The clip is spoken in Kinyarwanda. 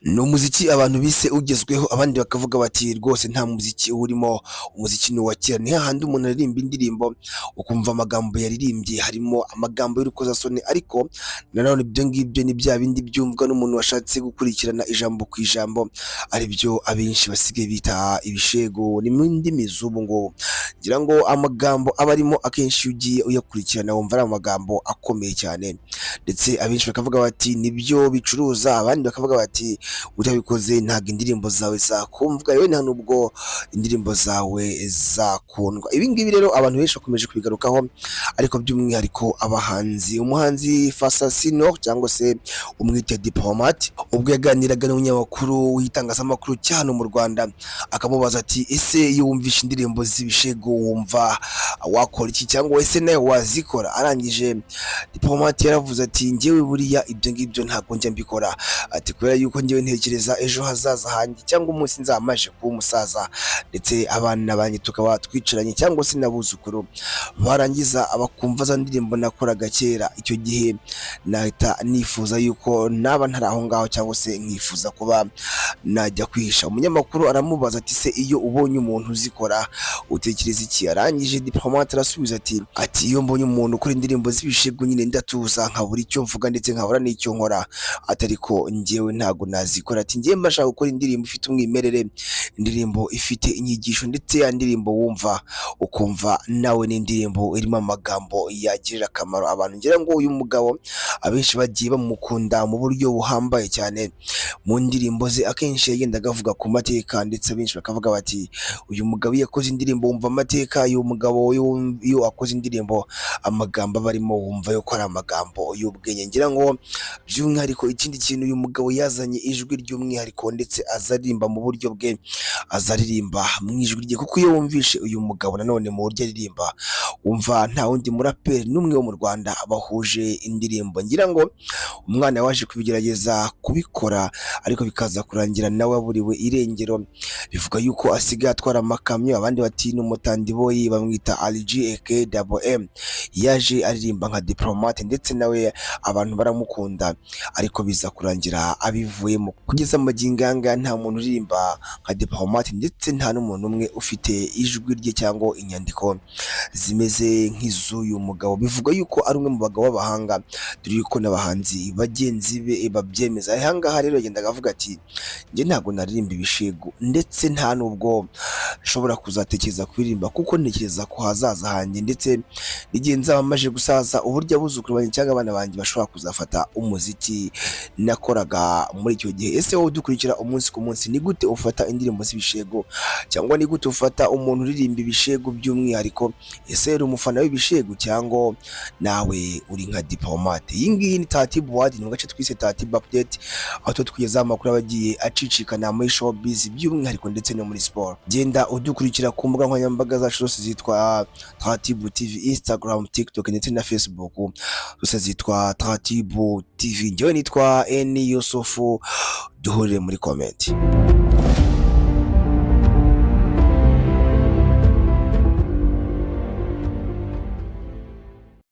Ni umuziki abantu bise ugezweho, abandi bakavuga bati rwose nta muziki urimo, umuziki ni uwa kera. Ni hahandi umuntu aririmba indirimbo ukumva amagambo yaririmbye harimo amagambo y'urukozasoni, ariko nanone ibyo ngibyo ni bya bindi byumvwa n'umuntu washatse gukurikirana ijambo ku ijambo, aribyo abenshi basigaye bita ibishego. Ni mu ndimi z'ubu ngubu. Ngira ngo amagambo aba arimo akenshi iyo ugiye uyakurikirana wumva ari amagambo akomeye cyane, ndetse abenshi bakavuga bati nibyo bicuruza, abandi bakavuga bati utabikoze ntabwo indirimbo zawe zakumvwa, yewe nta nubwo indirimbo zawe zakundwa. Ibi ngibi rero abantu benshi bakomeje kubigarukaho, ariko by'umwihariko abahanzi. Umuhanzi Fasasino cyangwa se umwite Diplomate, ubwo yaganiraga n'umunyamakuru w'itangazamakuru cya hano mu Rwanda, akamubaza ati: "Ese iyo wumvishe indirimbo z'ibishego wumva wakora iki, cyangwa ese nawe wazikora?" Arangije Diplomate yaravuze ati: "Njyewe buriya ibyo ngibyo ntabwo njya mbikora," ati kubera yuko njyewe ntekereza ejo hazaza hanjye cyangwa umunsi nzaba maje kuba umusaza, ndetse abana banjye tukaba twicaranye cyangwa se n'abuzukuru, barangiza bakumva za ndirimbo nakoraga kera, icyo gihe nahita nifuza yuko naba ntari aho ngaho cyangwa se nkifuza kuba najya kwihisha. Umunyamakuru aramubaza ati: "Se iyo ubonye umuntu uzikora utekereza iki?" Arangije Diplomate arasubiza ati: "Iyo mbonye umuntu ukora indirimbo z'ibishego nyine ndatuza nkabura icyo mvuga ndetse nkabura n'icyo nkora," ati ariko njyewe ntabwo nazikora, ati njyewe mba nshaka gukora indirimbo ifite umwimerere, indirimbo ifite inyigisho, ndetse ya ndirimbo wumva ukumva nawe ni indirimbo irimo amagambo yagirira akamaro abantu. Ngira ngo uyu mugabo abenshi bagiye bamukunda mu buryo buhambaye cyane. Mu ndirimbo ze akenshi yagendaga avuga ku mateka, ndetse abenshi bakavuga bati uyu mugabo iyo akoze indirimbo wumva amateka, uyu mugabo iyo akoze indirimbo amagambo aba arimo wumva yuko ari amagambo y'ubwenge. Ngira ngo by'umwihariko ikindi kintu, uyu mugabo yazanye ijwi ry'umwihariko, ndetse aza aririmba mu buryo bwe, aza aririmba mu ijwi rye, kuko iyo wumvishe uyu mugabo nanone mu buryo aririmba wumva nta wundi muraperi n'umwe wo mu Rwanda bahuje indirimbo. Ngira ngo umwana waje kubigerageza kubikora ariko bikaza kurangira nawe aburiwe irengero, bivuga yuko asigaye atwara amakamyo, abandi bati ni umutandiboyi, bamwita Ali aka Double M. Yaje aririmba nka Diplomate ndetse nawe abantu baramukunda, ariko biza kurangira abivuyemo. Kugeza magingo aya ngaya nta muntu uririmba nka Diplomate, ndetse nta n'umuntu umwe ufite ijwi rye cyangwa inyandiko zimeze nk'iz'uyu mugabo. Bivugwa yuko ari umwe mu bagabo b'abahanga, dore yuko n'abahanzi bagenzi be babyemeza. Aha ngaha rero yagendaga avuga ati: "Njye ntabwo naririmba ibishego, ndetse nta nubwo nshobora kuzatekereza kuririmba, kuko ntekereza ku hazaza hanjye ndetse n'igihe nzaba maje gusaza, uburyo abuzukuru banjye cyangwa abana banjye bashobora kuzafata umuziki nakoraga muri icyo gihe." Ese wowe udukurikira umunsi ku munsi, ni gute ufata indirimbo z'ibishego, cyangwa ni gute ufata umuntu uririmba ibishego by'umwihariko? Ese uri umufana w'ibishego cyangwa nawe uri nka Diplomate? Iyi ngiyi ni Tatibu Wadi, ni mu gace twise Tatibu Update, aho tuba tukugezaho amakuru aba agiye acicikana muri showbiz by'umwihariko ndetse no muri siporo. Genda udukurikira ku mbuga nkoranyambaga zacu zose zitwa Tatibu TV, Instagram, TikTok ndetse na Facebook, zose zitwa Tatibu TV. Njyewe nitwa Eni Yusufu, duhurire muri comment.